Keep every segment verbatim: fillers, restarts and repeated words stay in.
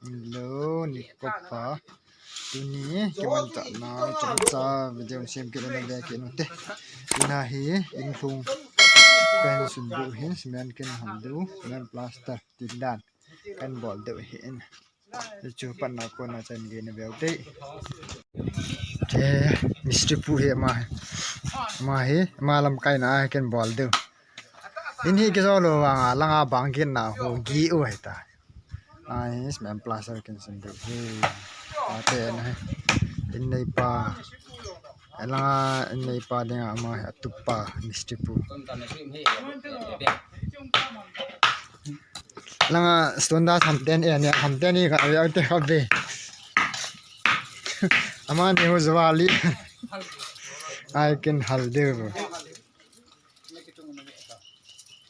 Hello, nikho pha. Tuni kimanchahna chomcha video sem kit na ve kit u hite. Ina hi inlhung kahin sun diu ahin, cement kahin hal diu, cement plaster tin dan kahin bol diu ahin. Chu patna kona chan gei na ve u hite. Te mistri pu hi ama, ama hi, ama lamkaina a kahin bol diu. In hi kijo lou vanga langa bang kit na ho gi u hita. Ai, cement plaster kahin sun diu hi. Ate na hi. In neipa. Langa in neipa dinga ama hi atupa mistri pu. Langa stone da hamten e ne hamten ni ka ve ate ka ve. Amani ho jawali. Ai kahin hal diu.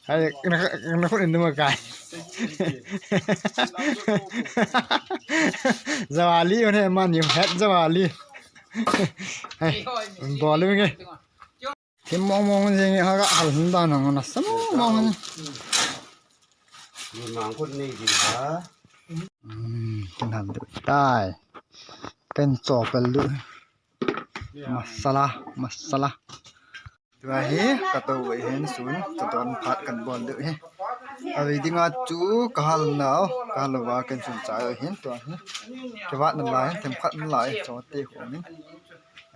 Hai, na, na khut in duma kai. Jawali, une mani het jawali. Hai, bol le nge. Thim mong mong jing ha ga hal hun da na na sa mong mong. Ni mang khut nei din ha. Hmm, kahin hal diu tai. Kahin chopel diu. Masala, masala. Tua hi, ka tou ve hin sun, ka don phat kahin bol diu hi. Avei dinga chu, ka hal nau, ka hal uva kahin sun chai u hin, tua hi. Kivat nalai, themkhat nalai, chote khomin.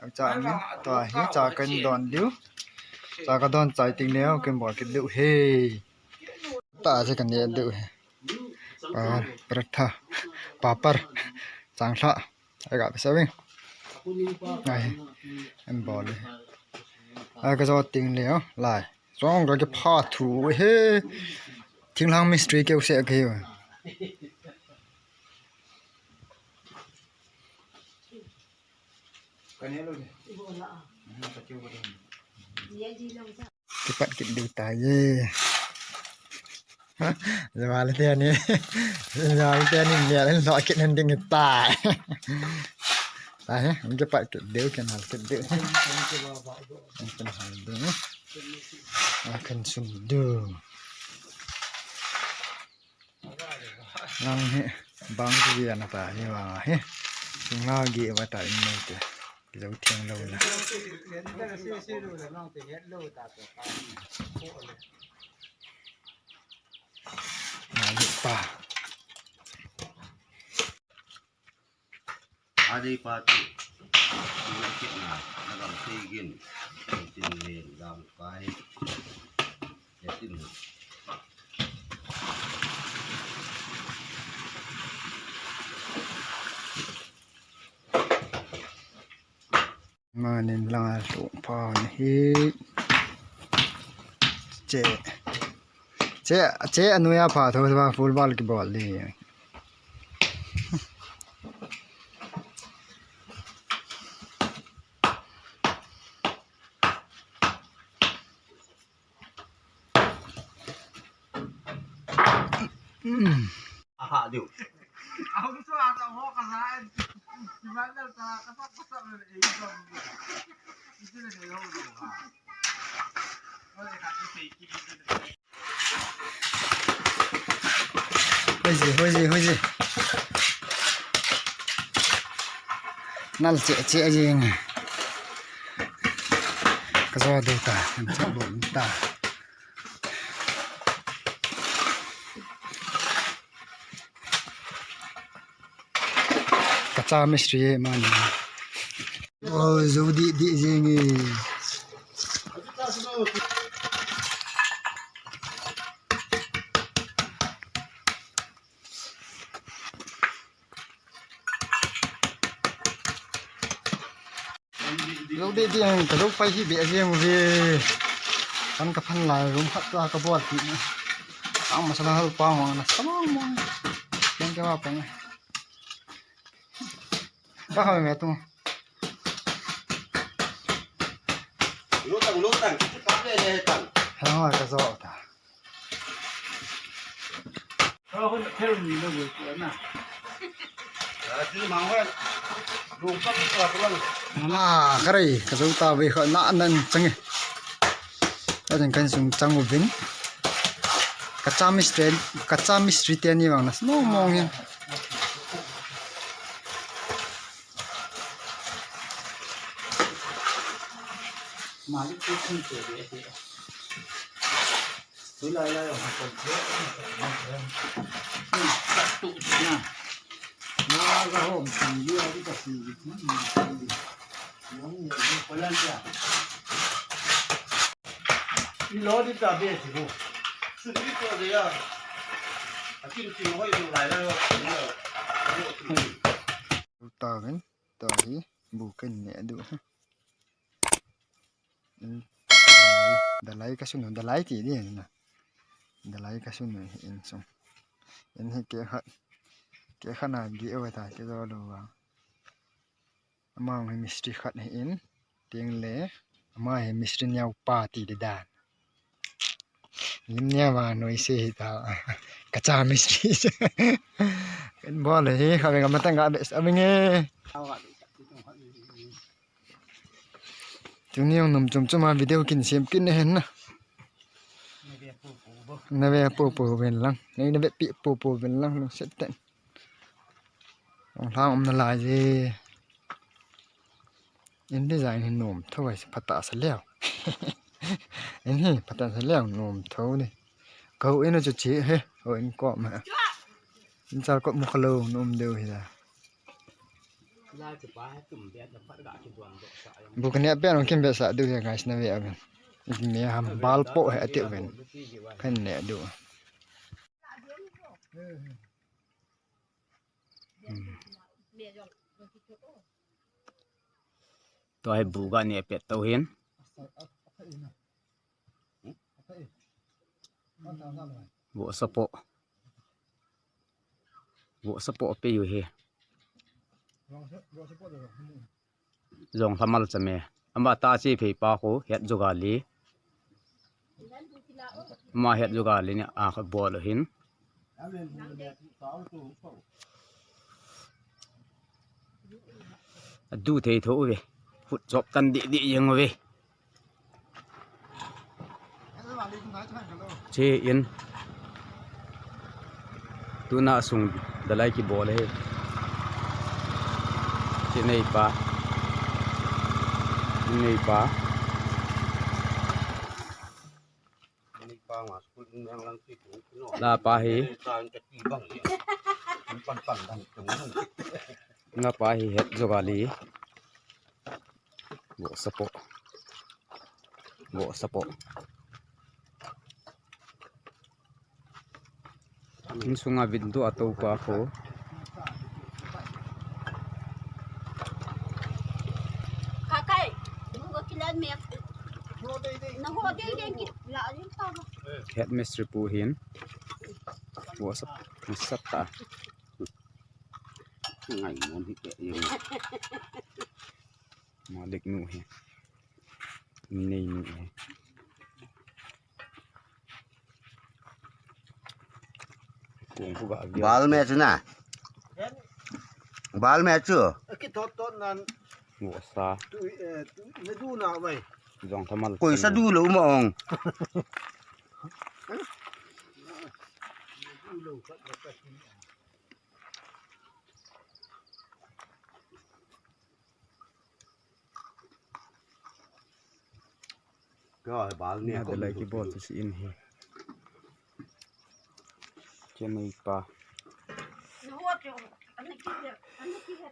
Acha min, tua hi, cha kahin don diu. Cha ka don chai teng leh, kahin bol kit diu hi. Ta se kahin ne diu hi. Pa, paratha, papar, changlha. Ai ga pesa ving. Ai, em bol le. Ai ka jo teng leh, lai. Jong ka kipha thu he. Thinglhang mistri keu se keu. Kipat kit diu tai e. Jawali teni, jawali teni, mel in lo kit nan ding tai. Tai, kipat kit diu, kahin hal kit diu. Kahin hal diu. Kahin sun diu. Lang hi, bang ki ana ta, ni wa hi. Nga gi wa ta in nei te. Ki lo thiang lo na. Nga gi pa. Adei pa tu. Ni kit na, na gam sei gin. Tin ni dam kai. Manin langa lhung pha hi. Che. Che, che anuia pha tho ba full bal kibol di. Aha diu. Hoiji, hoiji, hoiji. Nal che che jing. Ka jo diu ta, kan che bol ta. Kacha mistri e mani. Oh, jo di di jing e. Lo de de ang ka lo pai hi be jeng ve. Kan ka phan lai room khat la ka bol ti. Ang masala hal pa ma na sa ma ma. Yang ka wa pa na. Ka ha me tu. Lutang, lutang. Ka le le tang. Ha ka zo ta. Ah, karai, ka zo ta ve kha na nan chang e. Ka jeng kan sung chang u vin. Kacha mistri, kacha mistri teni vang na. No mong hin. Mari tu thun tu de he. Tu lai lai ha kon the. Hmm, tu tu na. Na ga hom tin dia di ka si. Hmm, hmm. Yang ya ni ko lan ya. Ilo di ta be ti ko. Su di ko de ya. A kin ti hoi tu lai lai. Ta ven. Tua hi bu kan ne du. Dalai, dalai ka sunu, dalai ti di na. Dalai ka sunu hi in sung. In hi ke khat, ke khat na gi o ta ke do lo wa. Ama hi mistri khat hi in, ting le, ama hi mistri niau pa ti di dan. Lim nia va noi se hi ta. Ka cha mistri. Kan bol hi kha ve ka matang ga be sa ve nge. Tuni jong nom chom chom a video kin sem kin ne hen na. Na ve po po ven lang. Nei na ve pi po po ven lang no set ten. Ong lang om na lai je. In design hi nom tho ai phatah sa leo. In hi phatah sa leo nom tho ni. Kau in chu chi he. O in ko ma. In chal ko mu khalo nom deu hi da. Bu kan ya pe ong kim be sa du he guys na ve aven. Me ham bal po he ati ven. Kan ne du. Hmm. Tua hi bu ga ne pet to hin. Vo sapo. Vo sapo pe yu hi. Jong thamal chame. Ama ta chi phei pa ko het jogali. Ama het jogali ni a kha bol hin. A du thei tho ve. Hut chop tan di di jeng ve. Che in. Tuna sung dalai ki bol he. Che nei pa. Nei pa. La pa hi. Nga pa hi het jogali. Vo sapo. Vo sapo. In sunga vin tu a to pa ko. Kakai, nungo kilan me. Na ho dei dei ki la rin ta. Headmistress pu hin. Vo sapo. Sat ta. Ngai mon hi ke yung. Malik nu hi. Nei nu hi. Bal me chu na. Bal me chu. Ki thot thot nan. Vo sa. Tu, eh, tu, ne du na vai. Jong thamal. Koi sa du lo ma ong. Ka bal ne ko lai ki bol si in hi. Che nei pa.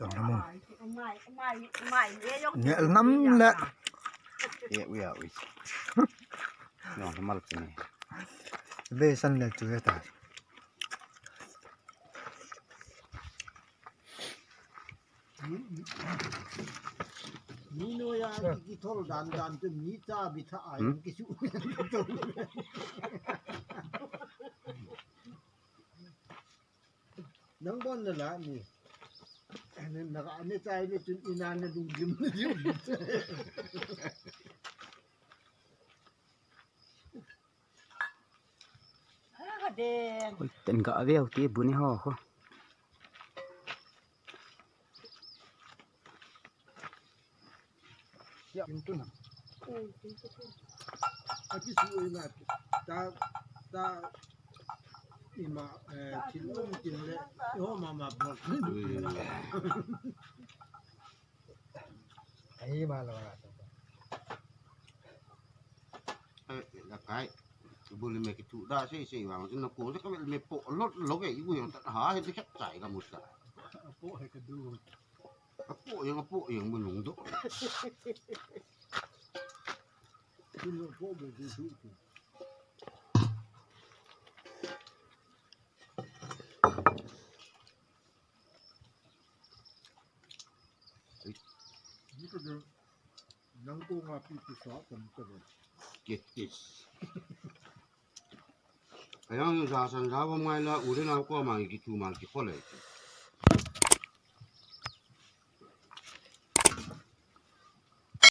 Dong na mo. Ne nam le. Ye wi a wi. Dong na mal che nei. Be san le chu ta. Mi noiya kithol dan dan chu mi cha bi tha a jong kisu. Nang bon na la ni. Na ka ne chai ne chun ina na dung lim na lim. Oi, ten ga ve u ti bu ni ho ho. Kin tu na. Ati su oi na ta ta ima, eh, thil um tin le ho ma ma bol. Ai ma la. Kai. Bul me kitu da sei sei vang, na ko se ka me po lot lo ke, ibu yang ta ha he de khat chai ka mu sa. Apo he ka du. Apo yang, apo yang mu nung do. Tin lo po be du su tu. Ni ka de, nang ko nga pi pi sa tam ka de. Kitis. Ayang sa san sa bom ngai la, u de na ko ma kitu ma ki ko le.